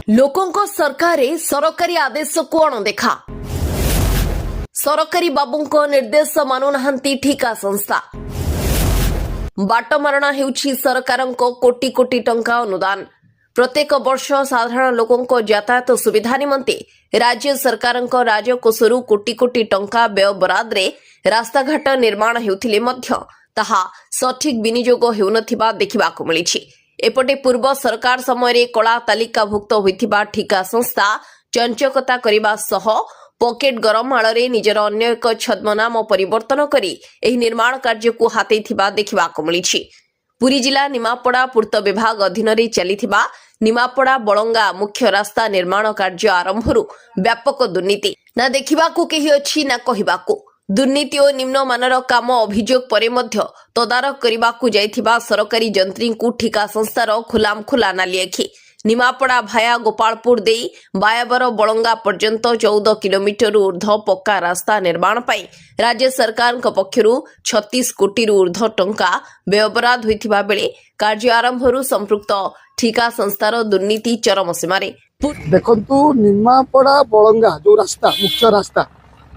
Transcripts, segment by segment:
ଲୋକଙ୍କ ସରକାରରେ ସରକାରୀ ଆଦେଶକୁ ଅଣଦେଖା। ସରକାରୀ ବାବୁଙ୍କ ନିର୍ଦ୍ଦେଶ ମାନୁନାହାନ୍ତି ଠିକା ସଂସ୍ଥା। ବାଟମାରଣା ହେଉଛି ସରକାରଙ୍କ କୋଟି କୋଟି ଟଙ୍କା ଅନୁଦାନ। ପ୍ରତ୍ୟେକ ବର୍ଷ ସାଧାରଣ ଲୋକଙ୍କ ଯାତାୟାତ ସୁବିଧା ନିମନ୍ତେ ରାଜ୍ୟ ସରକାରଙ୍କ ରାଜକୋଷରୁ କୋଟି କୋଟି ଟଙ୍କା ବ୍ୟୟ ବରାଦରେ ରାସ୍ତାଘାଟ ନିର୍ମାଣ ହେଉଥିଲେ ମଧ୍ୟ ତାହା ସଠିକ୍ ବିନିଯୋଗ ହେଉନଥିବା ଦେଖିବାକୁ ମିଳିଛି। ଏପଟେ ପୂର୍ବ ସରକାର ସମୟରେ କଳା ତାଲିକାଭୁକ୍ତ ହୋଇଥିବା ଠିକା ସଂସ୍ଥା ଚଞ୍ଚକତା କରିବା ସହ ପକେଟ ଗରମ ଆଳରେ ନିଜର ଅନ୍ୟ ଏକ ଛଦ୍ମନାମ ପରିବର୍ତ୍ତନ କରି ଏହି ନିର୍ମାଣ କାର୍ଯ୍ୟକୁ ହାତେଇଥିବା ଦେଖିବାକୁ ମିଳିଛି। ପୁରୀ ଜିଲ୍ଲା ନିମାପଡ଼ା ପୂର୍ତ୍ତ ବିଭାଗ ଅଧୀନରେ ଚାଲିଥିବା ନିମାପଡ଼ା ବଳଙ୍ଗା ମୁଖ୍ୟ ରାସ୍ତା ନିର୍ମାଣ କାର୍ଯ୍ୟ ଆରମ୍ଭରୁ ବ୍ୟାପକ ଦୁର୍ନୀତି। ନା ଦେଖିବାକୁ କେହି ଅଛି, ନା କହିବାକୁ। ଦୁର୍ନୀତି ଓ ନିମ୍ନମାନର କାମ ଅଭିଯୋଗ ପରେ ମଧ୍ୟ ତଦାରଖ କରିବାକୁ ଯାଇଥିବା ସରକାରୀ ଯନ୍ତ୍ରୀଙ୍କୁ ଠିକା ସଂସ୍ଥାର ଖୁଲାମଖୁଲା ନାଲିଆଖି। ନିମାପଡ଼ା ଭାୟା ଗୋପାଳପୁର ଦେଇ ବାୟାବର ବଳଙ୍ଗା ପର୍ଯ୍ୟନ୍ତ 14 କିଲୋମିଟରରୁ ଉର୍ଦ୍ଧ୍ୱ ପକ୍କା ରାସ୍ତା ନିର୍ମାଣ ପାଇଁ ରାଜ୍ୟ ସରକାରଙ୍କ ପକ୍ଷରୁ 36 କୋଟିରୁ ଉର୍ଦ୍ଧ୍ୱ ଟଙ୍କା ବ୍ୟୟବରାଦ ହୋଇଥିବା ବେଳେ କାର୍ଯ୍ୟ ଆରମ୍ଭରୁ ସମ୍ପୃକ୍ତ ଠିକା ସଂସ୍ଥାର ଦୁର୍ନୀତି ଚରମ ସୀମାରେ। ଦେଖନ୍ତୁ, ନିମାପଡ଼ା ବଳଙ୍ଗା ଯୋଉ ରାସ୍ତା, ମୁଖ୍ୟ ରାସ୍ତା,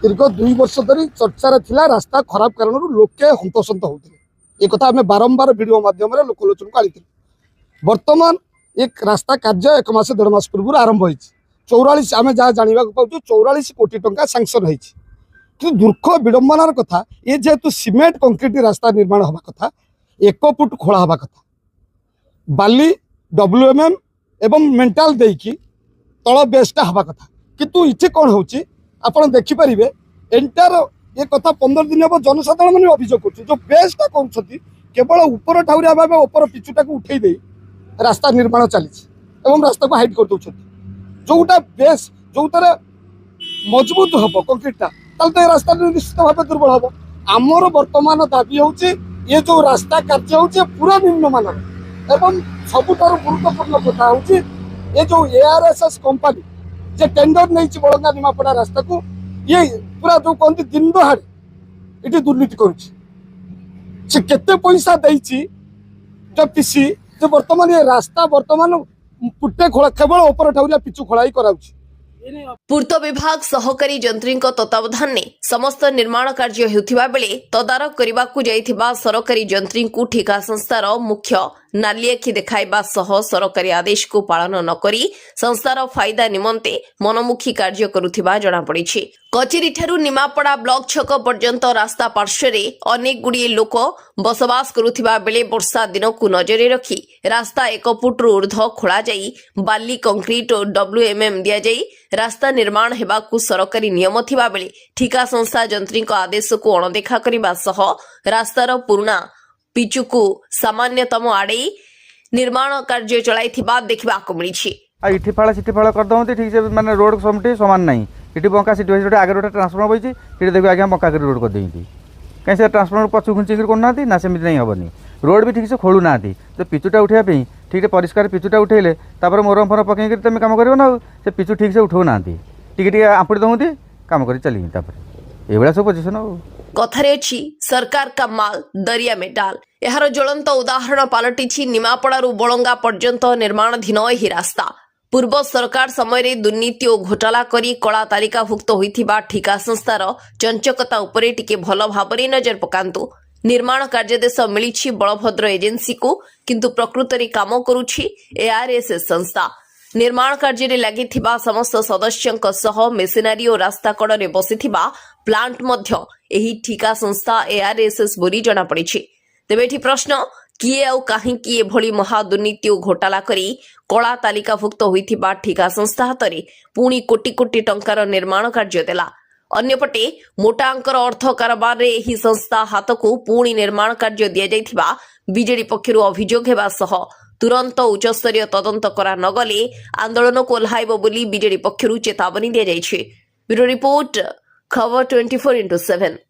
ଦୀର୍ଘ 2 ବର୍ଷ ଧରି ଚର୍ଚ୍ଚାରେ ଥିଲା। ରାସ୍ତା ଖରାପ କାରଣରୁ ଲୋକେ ହନ୍ତସନ୍ତ ହଉଥିଲେ। ଏ କଥା ଆମେ ବାରମ୍ବାର ଭିଡ଼ିଓ ମାଧ୍ୟମରେ ଲୋକଲୋଚନକୁ ଆଣିଥିଲୁ। ବର୍ତ୍ତମାନ ଏ ରାସ୍ତା କାର୍ଯ୍ୟ ଏକ ମାସ ଦେଢ଼ ମାସ ପୂର୍ବରୁ ଆରମ୍ଭ ହେଇଛି। 44, ଆମେ ଯାହା ଜାଣିବାକୁ ପାଉଛୁ, 44 କୋଟି ଟଙ୍କା ସାଙ୍କସନ୍ ହେଇଛି। କିନ୍ତୁ ଦୁଃଖ ବିଡ଼ମ୍ବନାର କଥା, ଏ ଯେହେତୁ ସିମେଣ୍ଟ କଂକ୍ରିଟ ରାସ୍ତା ନିର୍ମାଣ ହେବା କଥା, 1 ଫୁଟ ଖୋଳା ହେବା କଥା, ବାଲି, ଡବ୍ଲ୍ୟୁଏମ୍ଏମ୍ ଏବଂ ମେଣ୍ଟାଲ ଦେଇକି ତଳ ବେସ୍ଟା ହେବା କଥା। କିନ୍ତୁ ଏଠି କ'ଣ ହେଉଛି, ଆପଣ ଦେଖିପାରିବେ। ଏଣ୍ଟାୟାର ଏ କଥା 15 ଦିନ ହେବ ଜନସାଧାରଣ ମାନେ ଅଭିଯୋଗ କରୁଛନ୍ତି। ଯେଉଁ ବେସ୍ଟା କରୁଛନ୍ତି, କେବଳ ଉପର ଠାଉରିଆ ଭାବେ ଉପର ପିଚୁଟାକୁ ଉଠେଇ ଦେଇ ରାସ୍ତା ନିର୍ମାଣ ଚାଲିଛି ଏବଂ ରାସ୍ତାକୁ ହାଇଟ୍ କରିଦେଉଛନ୍ତି। ଯୋଉଟା ବେସ୍, ଯୋଉଥିରେ ମଜବୁତ ହେବ କଂକ୍ରିଟଟା, ତାହେଲେ ତ ଏ ରାସ୍ତା ନିଶ୍ଚିତ ଭାବେ ଦୁର୍ବଳ ହେବ। ଆମର ବର୍ତ୍ତମାନ ଦାବି ହେଉଛି, ଏ ଯୋଉ ରାସ୍ତା କାର୍ଯ୍ୟ ହେଉଛି, ଏ ପୁରା ନିମ୍ନମାନର। ଏବଂ ସବୁଠାରୁ ଗୁରୁତ୍ୱପୂର୍ଣ୍ଣ କଥା ହେଉଛି, ଏ ଯୋଉ ଏଆର୍ଏସ୍ଏସ୍ କମ୍ପାନୀ ଯେ ଟେଣ୍ଡର ନେଇଛି ବଳଙ୍ଗା ନିମାପଡ଼ା ରାସ୍ତାକୁ, ଇଏ ପୁରା ଯୋଉ କହନ୍ତି ଦିନ ଦହାଡ଼େ ଏଠି ଦୁର୍ନୀତି କରୁଛି। ସେ କେତେ ପଇସା ଦେଇଛି ପିସି ଯେ ବର୍ତ୍ତମାନ ଏ ରାସ୍ତା ବର୍ତ୍ତମାନ ପୁଟେ ଖୋଳା, କେବଳ ଉପର ଠାଉରିଆ ପିଚୁ ଖୋଳା ହେଇ କରାଉଛି। ପୂର୍ତ୍ତ ବିଭାଗ ସହକାରୀ ଯନ୍ତ୍ରୀଙ୍କ ତତ୍ତ୍ୱାବଧାନରେ ସମସ୍ତ ନିର୍ମାଣ କାର୍ଯ୍ୟ ହେଉଥିବା ବେଳେ ତଦାରଖ କରିବାକୁ ଯାଇଥିବା ସରକାରୀ ଯନ୍ତ୍ରୀଙ୍କୁ ଠିକା ସଂସ୍ଥାର ମୁଖ୍ୟ ନାଲିଆଖି ଦେଖାଇବା ସହ ସରକାରୀ ଆଦେଶକୁ ପାଳନ ନ କରି ସଂସ୍ଥାର ଫାଇଦା ନିମନ୍ତେ ମନମୁଖୀ କାର୍ଯ୍ୟ କରୁଥିବା ଜଣାପଡ଼ିଛି। କଚେରୀଠାରୁ ନିମାପଡ଼ା ବ୍ଲକ ଛକ ପର୍ଯ୍ୟନ୍ତ ରାସ୍ତା ପାର୍ଶ୍ୱରେ ଅନେକ ଗୁଡ଼ିଏ ଲୋକ ବସବାସ କରୁଥିବା ବେଳେ ବର୍ଷା ଦିନକୁ ନଜରରେ ରଖି ରାସ୍ତା 1 ଫୁଟରୁ ଉର୍ଦ୍ଧ୍ୱ ଖୋଳାଯାଇ ବାଲି, କଂକ୍ରିଟ ଓ ଡବ୍ଲ୍ୟୁଏମ୍ଏମ୍ ଦିଆଯାଇ ରାସ୍ତା ନିର୍ମାଣ ହେବାକୁ ସରକାରୀ ନିୟମ ଥିବା ବେଳେ ଠିକା ସଂସ୍ଥା ଯନ୍ତ୍ରୀଙ୍କ ଆଦେଶକୁ ଅଣଦେଖା କରିବା ସହ ରାସ୍ତାର ପୁରୁଣା ପିଚୁକୁ ସାମାନ୍ୟତମ ଆଡ଼େଇ ନିର୍ମାଣ କାର୍ଯ୍ୟ ଚଳାଇଥିବା ଦେଖିବାକୁ ମିଳିଛି। ଆଉ ଏଠି ଫାଳ ସେଠି ଫାଳ କରିଦେଉଛନ୍ତି। ଠିକ୍ ସେ ମାନେ ରୋଡ଼ ସବୁଠି ସମାନ ନାହିଁ। ଏଠି ବଙ୍କା, ସେଠି ସେଠି ଆଗରେ ଗୋଟେ ଟ୍ରାନ୍ସଫର୍ମର ବହିଛି, ସେଠି ଦେଖିବେ ଆଜ୍ଞା, ବଙ୍କା କରି ରୋଡ଼ କରିଦେଇଛନ୍ତି। କାହିଁ ସେ ଟ୍ରାନ୍ସଫର୍ମର ପଛକୁ ଘୁଞ୍ଚିକିରି କରୁନାହାନ୍ତି ନା? ସେମିତି ନାହିଁ, ହେବନି। ରୋଡ଼ ବି ଠିକ୍ ସେ ଖୋଳୁନାହାନ୍ତି। ତ ପିଚୁଟା ଉଠାଇବା ପାଇଁ ଠିକ୍ ପରିଷ୍କାର ପିଚୁଟା ଉଠେଇଲେ ତାପରେ ମୋରମ ଫୋରମ ପକେଇକିରି ତୁମେ କାମ କରିବ ନା। ଆଉ ସେ ପିଚୁ ଠିକ୍ ସେ ଉଠାଉନାହାନ୍ତି, ଟିକେ ଟିକେ ଆମ୍ପୁଡ଼ି ଦେଉଛନ୍ତି, କାମ କରି ଚାଲିଛନ୍ତି। ତାପରେ ଏଇଭଳିଆ ସବୁ ପୋଜିସନ୍ ଆଉ। କଥାରେ ଅଛି, सरकार का माल दरिया में डाल। ଏହାର ଜ୍ୱଳନ୍ତ ଉଦାହରଣ ପାଲଟିଛି ନିମାପଡ଼ାରୁ ବଳଙ୍ଗା ପର୍ଯ୍ୟନ୍ତ ନିର୍ମାଣାଧୀନ ଏହି ରାସ୍ତା। ପୂର୍ବ ସରକାର ସମୟରେ ଦୁର୍ନୀତି ଓ ଘୋଟାଲା କରି କଳା ତାଲିକାଭୁକ୍ତ ହୋଇଥିବା ଠିକା ସଂସ୍ଥାର ଚଞ୍ଚକତା ଉପରେ ଟିକେ ଭଲ ଭାବରେ ନଜର ପକାନ୍ତୁ। ନିର୍ମାଣ କାର୍ଯ୍ୟାଦେଶ ମିଳିଛି ବଳଭଦ୍ର ଏଜେନ୍ସିକୁ, କିନ୍ତୁ ପ୍ରକୃତରେ କାମ କରୁଛି ଏଆର୍ଏସ୍ଏସ୍ ସଂସ୍ଥା। ନିର୍ମାଣ କାର୍ଯ୍ୟରେ ଲାଗିଥିବା ସମସ୍ତ ସଦସ୍ୟଙ୍କ ସହ ମେସିନାରୀ ଓ ରାସ୍ତା କଡ଼ରେ ବସିଥିବା ପ୍ଲାଣ୍ଟ ମଧ୍ୟ ଏହି ଠିକା ସଂସ୍ଥା ଏଆର୍ଏସ୍ଏସ୍ ବୋଲି ଜଣାପଡ଼ିଛି। ତେବେ ଏଠି ପ୍ରଶ୍ନ, କିଏ ଆଉ କାହିଁକି ଏଭଳି ମହାଦୁର୍ନୀତି ଓ ଘୋଟାଲା କରି କଳା ତାଲିକାଭୁକ୍ତ ହୋଇଥିବା ଠିକା ସଂସ୍ଥା ହାତରେ ପୁଣି କୋଟି କୋଟି ଟଙ୍କାର ନିର୍ମାଣ କାର୍ଯ୍ୟ ଦେଲା? ଅନ୍ୟପଟେ ମୋଟା ଅଙ୍କର ଅର୍ଥ କାରବାରରେ ଏହି ସଂସ୍ଥା ହାତକୁ ପୁଣି ନିର୍ମାଣ କାର୍ଯ୍ୟ ଦିଆଯାଇଥିବା ବିଜେଡି ପକ୍ଷରୁ ଅଭିଯୋଗ ହେବା ସହ ତୁରନ୍ତ ଉଚ୍ଚସ୍ତରୀୟ ତଦନ୍ତ କରା ନଗଲେ ଆନ୍ଦୋଳନକୁ ଓହ୍ଲାଇବ ବୋଲି ବିଜେଡି ପକ୍ଷରୁ ଚେତାବନୀ ଦିଆଯାଇଛି। ବ୍ୟୁରୋ ରିପୋର୍ଟ, ଖବର 24x7।